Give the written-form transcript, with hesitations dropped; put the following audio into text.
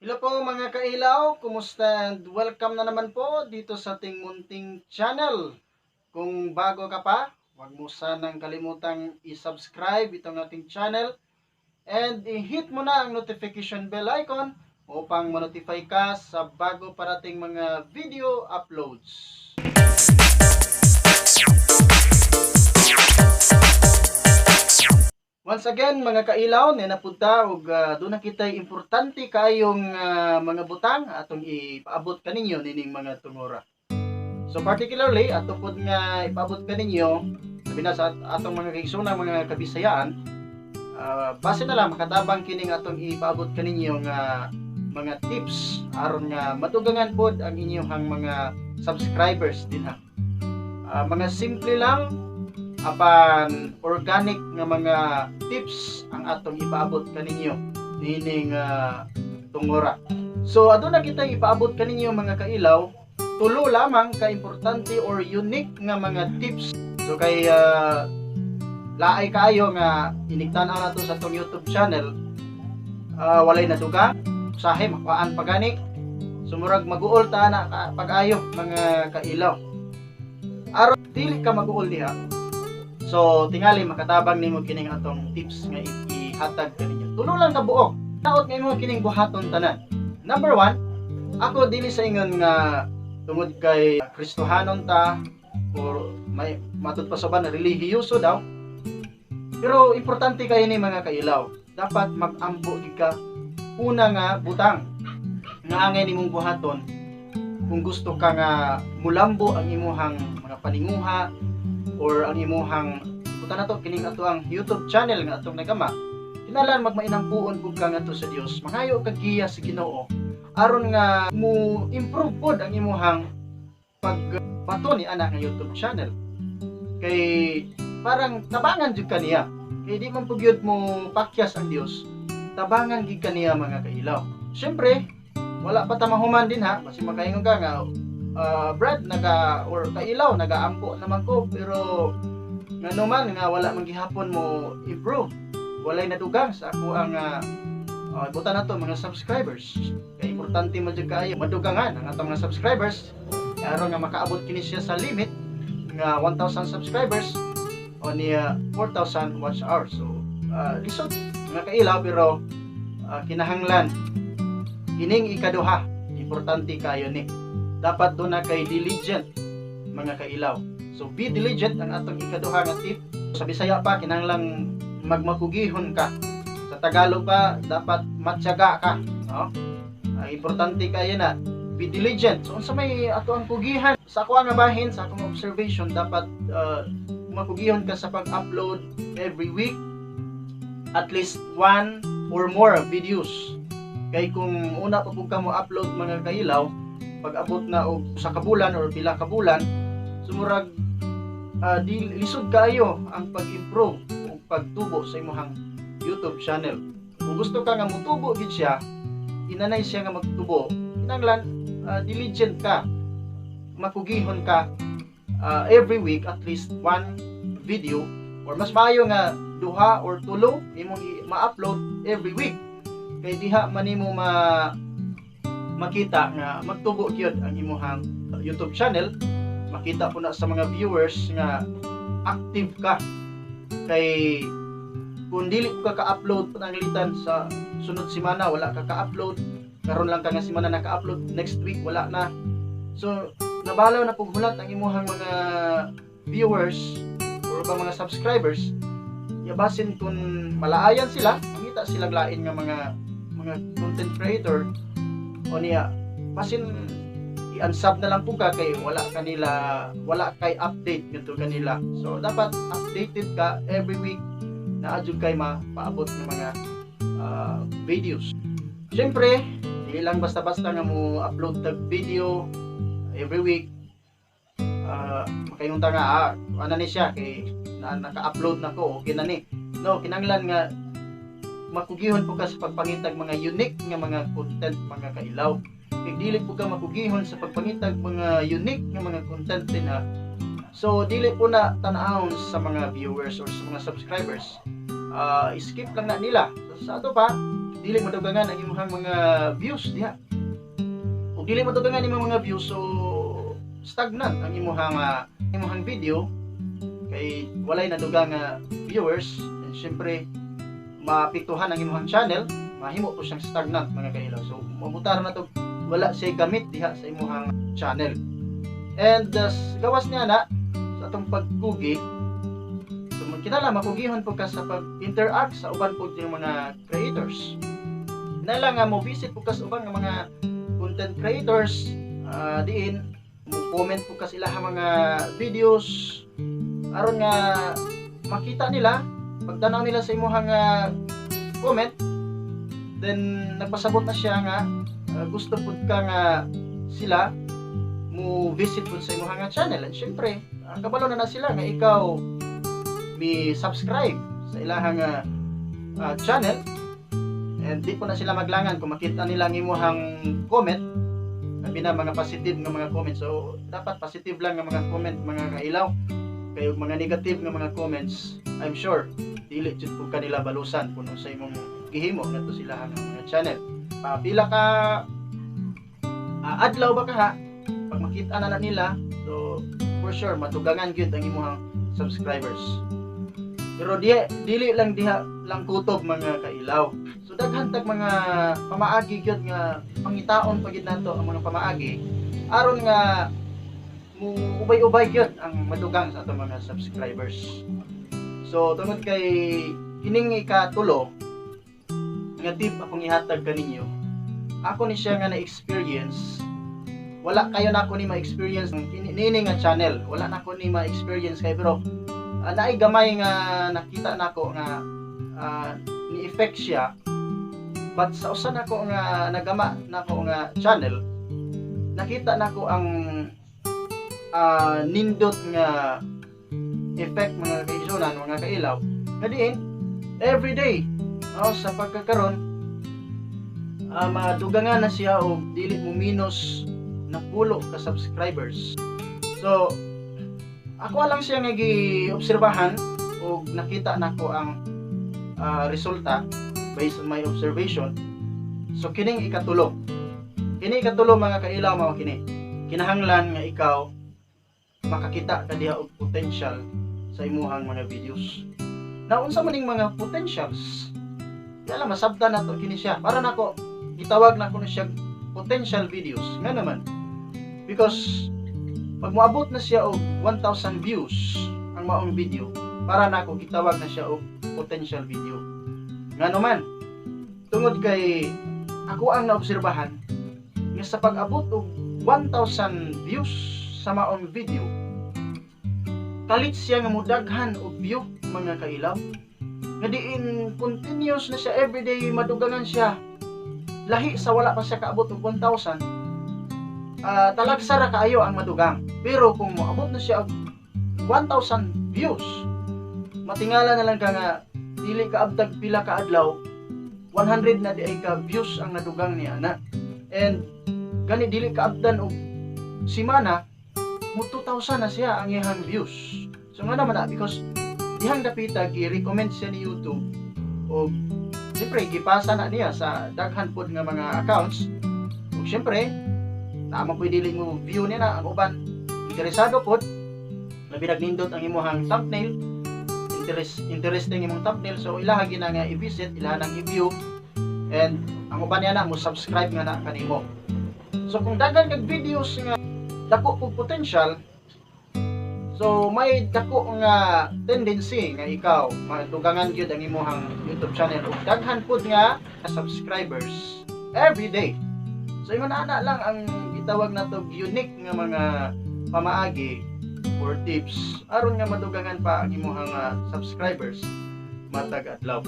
Hello po, mga kailaw, kumusta and welcome na naman po dito sa ating munting channel. Kung bago ka pa, huwag mo sanang kalimutang i-subscribe itong ating channel and i-hit mo na ang notification bell icon upang ma-notify ka sa bago parating mga video uploads. Once again, mga kailaw, ninapunta og doon na kita'y importante kayong mga butang atong ipaabot kaninyo nining mga tungura. So particularly, ato pod nga ipaabot kaninyo sabi na sa atong mga kaigsoonang mga kabisayaan, base na lang makatabang kining atong ipaabot kaninyo nga mga tips aron nga madugangan pod ang inyong mga subscribers din ha. Mga simple lang apan organic nga mga tips ang atong ipaabot kaninyo nining tungura. So aduna kita ipaabot kaninyo, mga kailaw, tulo lamang ka importante or unique nga mga tips. So kay laay kaayo nga inigtan-aw nato sa atong YouTube channel, walay nadugang, usahay makuhaan pa gani. So murag maguol ta na pag-ayo, mga kailaw. Aron dili ka maguol diha, so tingali makatabang nimo kining atong tips nga ihatag kaninyo. Tulo lang ka buok. Naot nga imo kining buhaton tanan. Number one, ako dili sa ingon nga tungod kay Kristohanon ta or may matud pa sa ba na relihiyoso daw. Pero importante kayo ni, mga kailaw. Dapat mag-ampo gid ka. Una nga butang nga angay nimong buhaton kung gusto ka nga mulambo ang imuhang mga paninguha or ang imuhang buta na to kining ato ang YouTube channel nga atong nagama, kinahanglan magmainampuon pud ka ngadto sa Dios, mangayo kag giya sa Ginoo aron nga mo improve pod ang imuhang pagbato ni ana nga YouTube channel, kay parang tabangan jud kaniya, kay di man pud gyud mo pakyas ang Dios. Tabangan gid kaniya, mga kailaw. Syempre wala pa ta mahuman din ha, kasi makaingon ka nga, "Brad, naga or kailaw, nagaampo naman ko, pero ngano man nga wala man gihapon mo improve, walay nadugang sa ako ang buta na to mga subscribers?" Kay importante man jud kaayo madugangan ang atong mga subscribers aron nga makaabot kini siya sa limit nga 1,000 subscribers o niya 4,000 watch hours. So lisod, mga kailaw, pero kinahanglan kining ikaduha, importante kayo ni. Dapat duna kay diligent, mga kailaw. So be diligent ang atong ikaduha nga tip. Sa Bisaya pa, kinahanglang magmakugihon ka. Sa Tagalog pa, dapat matyaga ka, no? Ang importante kayo na be diligent. So unsa may ato ang kugihan? Sa ako nga bahin, sa akong observation, dapat makugihon ka sa pag-upload every week, at least one or more videos. Kay kung una pa pud ka mo upload, mga kailaw, pag abot na og sa kabulan or pila ka bulan, sumurag di lisod kaayo ang pag-improve o pagtubo sa imong YouTube channel. Kung gusto ka nga mutubo gid siya, inanay siya nga magtubo, kinahanglan diligent ka, makugihon ka every week, at least one video or mas maayo nga duha or tulo imong ma-upload every week, kay diha man nimo makita nga magtubo gyud ang imuhang YouTube channel. Makita po na sa mga viewers nga active ka. Kay kung dili ka ka-upload, pananglitan sa sunod semana wala ka ka-upload, karon lang ka nga semana naka-upload, next week wala na, so nabalaw na pug hulat ang imuhang mga viewers or ba mga subscribers. Yabasin kung malaayan sila, mangita sila lain nga mga content creator o niya basin i-unsub na lang po ka kay wala kanila, wala kay update ngadto kanila. So dapat updated ka every week na adyo kay mapaabot ng mga videos. Syempre dili lang basta-basta nga mo upload tag video every week. Makaingon ta nga, "Ah, ano ni siya, kay na, naka-upload na ko, okay na ni." No, kinahanglan nga makugihon po ka sa pagpangitag mga unique nga mga content, mga kailaw. Kay dili po ka makugihon sa pagpangitag mga unique nga mga content din ha, so dili po na tan-awon sa mga viewers or sa mga subscribers, skip lang na nila. So, sa ato pa dili dili madugangan ang imong mga views diha. Ug dili madugangan imong mga views, so stagnant ang imong video kay walay nadugang nga viewers, and syempre maapektuhan ang imong channel, mahimo po siyang stagnant, mga kailaw. So mamutar na to, wala siya gamit diha sa imong channel. And gawas niya na sa atong pagkugi, so kinala makugihon po ka sa pag-interact sa uban po yung mga creators. Kinala nga mo visit po ka sa uban nga mga content creators, diin mo comment po ka sila mga videos aron nga makita nila, pagtanaw nila sa imong comment, then nagpasabot na siya nga gusto pud ka nga sila mo visit pud sa imong nga channel. And syempre, kabalo na na sila nga ikaw mi subscribe sa ilahang channel, and di po na sila maglangan kung makita nila ang imong comment, labi na mga positive nga mga comment. So dapat positive lang nga mga comment, mga kailaw, kay og mga negative nga mga comments, I'm sure dili jud pud kanila balusan kung sa imong gihimo ngadto sila nga mga channel. Pila ka adlaw ba kaha, pag makita na na nila, so for sure madugangan gyud ang imong subscribers. Pero di dili lang diha lang kutob, mga kailaw. So daghan tag mga pamaagi gyud nga pangitaon pa gyud nato ang mga pamaagi aron nga mo ubay-ubay gyud ang madugang sa atong mga subscribers. So tungod kay kining ikatulo nga tip akong ihatag kaninyo, ako ni siya nga na-experience. Wala kayo na ako ni ma-experience nini nga channel. Wala na ako ni ma-experience kay, pero naay gamay nga nakita nako nga ni effect siya. But sa usa nako nga nagama nako nga channel, nakita nako ang nindot nga effect, mga kaigsunan, mga kailaw, nga diin every day, no, sa pagkakaron madugangan na siya og dili mo minus na 10 ka subscribers. So ako lang siya nga gi-obserbahan og nakita nako ang resulta based on my observation. So kining ikatulo. Kini ikatulo, mga kailaw, mao kini. Kinahanglan nga ikaw makakita ka diha og potential sa imuhang mga videos. Na unsa man ning mga potentials? Kaya lang masabtan nato kini siya. Para nako gitawag nako na siya potential videos. Nga naman, because pag moabot na siya og 1,000 views ang maong video, para nako gitawag na siya og potential video. Nga naman, tungod kay ako ang naobserbahan nga sa pag-abot og 1,000 views sa maong video, kalit siya nga mudaghan og view, mga kailaw, nga diin continuous na siya, everyday madugangan siya, lahi sa wala pa siya kaabot og 1,000. Talagsa ra kaayo ang madugang, pero kung moabot na siya og 1,000 views, matingala na lang ka nga dili ka abtag pila ka adlaw, 100 na di ay ka views ang nadugang niya na. And gani dili ka abtan og simana, mo 2,000 na siya ang iyang views. So nga naman na, because dihang dapita gi-recommend siya ni YouTube og siyempre gipasa na niya sa daghan pod nga mga accounts, ug siyempre naa man pwede dili mo view niya na ang uban interesado pod, labi nagnindot ang imuhang thumbnail, interesting imong thumbnail, so ilaha gina nga i-visit, ilaha nang i-view, and ang uban niya na mo subscribe nga na kanimo. So kung daghan kag videos nga dako og potential, so may dako nga tendency nga ikaw madugangan gyud ang imuhang YouTube channel ug daghan pud nga subscribers every day. So ingon ana lang ang gitawag nato unique nga mga pamaagi or tips aron nga madugangan pa ang imuhang subscribers matag adlaw.